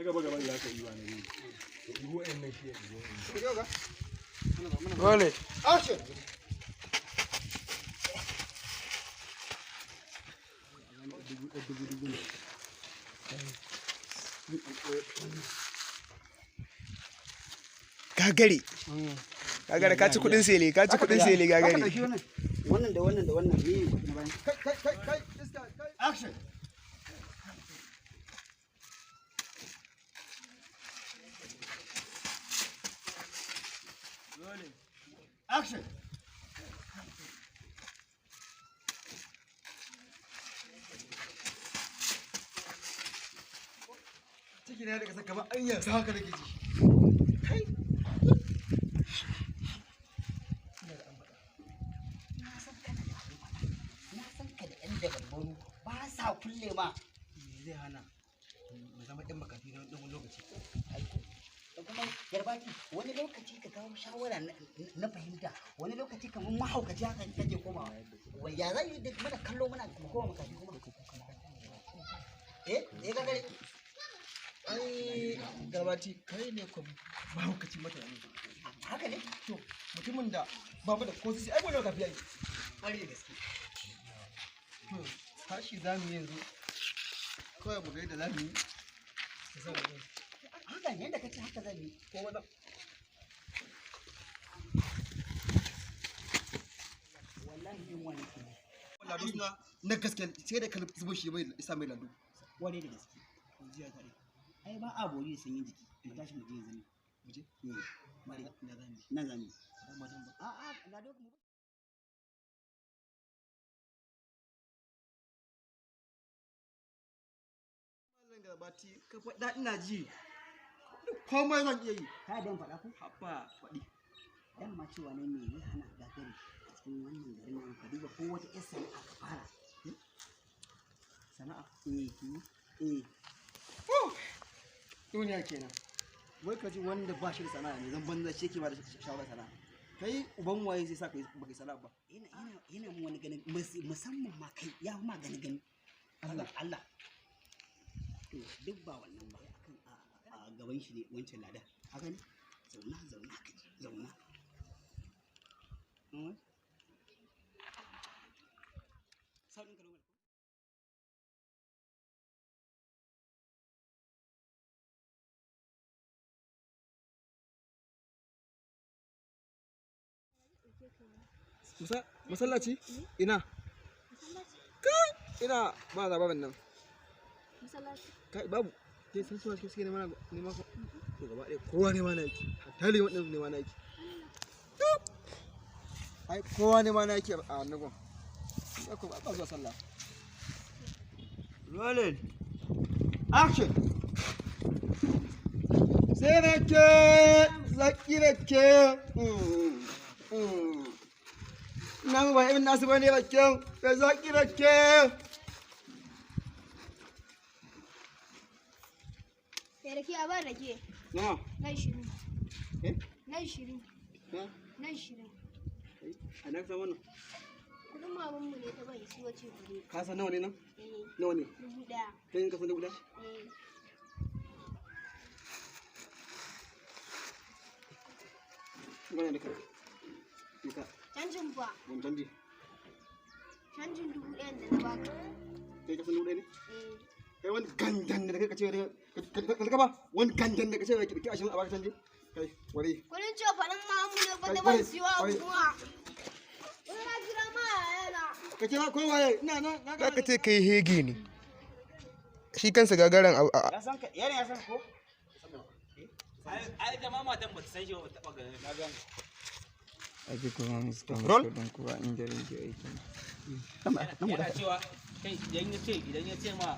Ai gaba gaban za ka yi wa ne. Ibo ɗin nan shi ya ibo. Dole. Action. Gagare. Gagare ka ci kudin sele, ka ci kudin sele gagare. Wannan da wannan da wannan ne na bayan. Kai kai kai kai iska kai. Action. Action. Ciki na daga kamar an yanzu haka nake ji. Kai. Na san kana da abin faɗa. Na san ka da 'yan dabarbaru ba sa kulle ma. Me zai hana mu zama ɗan makafi na ɗan wani lokaci? Da kuma Garbati, wani lokaci ka kawo shawara na fahimta, wani lokaci kamar mahaukaci haka kake komawa. Wai ya zan yi da mana kallo muna mu koma makafi kuma. Eh, eh gagare. Ai Garbati kai ne ko mahaukacin mutane. Haka ne? To mutumin da babu da ko sisi ai gwada makafi ai. Ƙwarai da gaske. To tashi za mu yi yanzu kawai mu ga yadda za mu yi. Mu sa mu yi. Haka ne yadda kace haka zan yi. Ko wani Wallahi yunwa nake ji. lado suna na gaske sai da kalli zubo shi bai isa mai lado. Ƙwarai da gaske. Jiya tare. Ai ba a bori da sanyin jiki. Mu tashi mu je yanzu ne. Mu je? Eh, Bari ina za mu yi. nan zamu yi. Ba ma zan ba. A'a, lado mu Malam Garbati ka faɗa ina ji. Komai zan iya yi. Ka dan faɗa ko? Haba faɗi. Dama cewa ne me zai hana gagari a cikin wannan garin nan ka duba ko wata ƴar sana'a ka fara. Sana'a. Eh, eh. Duniya kenan. Wai ka ji wanda ba shi da sana'a ne zan banza shi yake ba da shawarar sana'a. Kai uban waye zai sa ka yi baka yi sana'a ba. Yana yana yana mun wani ganin musamman ma kai ya fi ma gani gani. Allah. Allah. To duk ba wannan ba akan a gaban shi ne wancan lada. Haka ne? Zauna zauna ka ji zauna. Mm. Sauɗin ka normal. Masallaci? Ina? Kai ina ba za baban nan. Masallaci. Kai babu. Kai san suwa suke nema nema ko. To gaba ɗaya kowa nema na yake. Hatta liman ɗin nema na yake. Ai kowa nema na yake a wannan gun. Ya ko ba zuwa sallah. Rolling. Action. Sai rake, zaki rake. Na ba ibn nasu bane raken, da zaki rake. Ya rake a ban rake. Na. Nan shirin. Eh? Nan shirin. Na. Nan shirin. A nan san wannan. Kudin mamanmu ne ta bai siyo ce kudi. Ka san nawa ne nan? Eh, Nawa ne? 1000. Kai ka san 1000? Eh, Wannan da kai. Duka, canjin fa. mun canji. Canjin 1000 da na baka. Kai ka san 1000 ne? Eh, Kai wani gangan da kai ka ce ka ba wani gangan da ka ce ki 20 a baka canji. Kai, wari. kudin cefanen mamanmu ne fa ta Kai, ban kai, siyo abu kai. kuma. Wani na kira ma yayana. Ka kira ko waye? Ina na na Za ka ce kai hege ne. Shi kansa gagaran Ya san ka, yana ya san ko? Ai da ma matan ba ta san shi ba, ba ta taɓa ganin na gan. Ake kuma musu Roll. kudin kuwa inda rage aikin. Yana cewa kai idan ya ce ma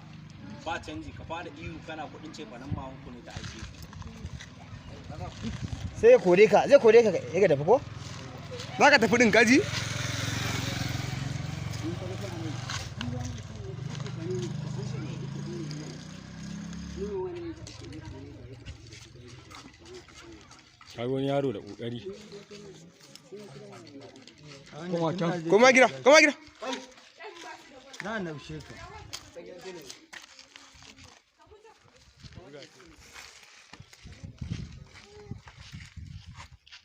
ba canji ka fara ihu kana kuɗin cefanen mamanku ne ta aike. Sai ya kore ka, zai kore ka ya tafi ko? Za ka tafi ɗin kaji? Kaga wani yaro da kokari. Koma gida, koma gida. Na naushe ka.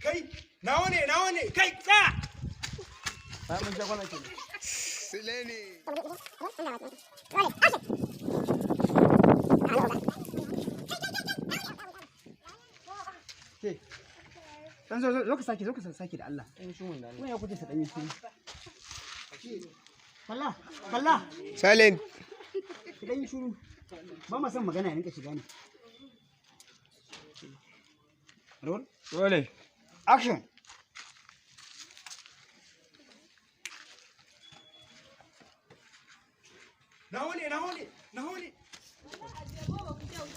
Kai, nawa ne, nawa ne, kai, tsaya! Bayan mun ja kwana kenan. Sile ne. Ke. Dan zo zo ka sake, zo ka sake da Allah. Wai ya kuce sa dan yi shiru. Kalla, kalla. Silent. Ki dan yi shiru. Ba ma son magana ya rinka shiga ne. Roll. Dole. Action. Nawa ne, nawa ne, nawa ne.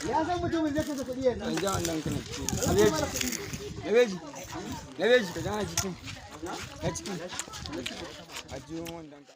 Ya san mutumin zai kasa kuɗi yanzu. An ja wannan kana ciki. Nabeji. Nabeji. Nabeji ka ja na cikin. Na cikin. A jiyo wannan ka.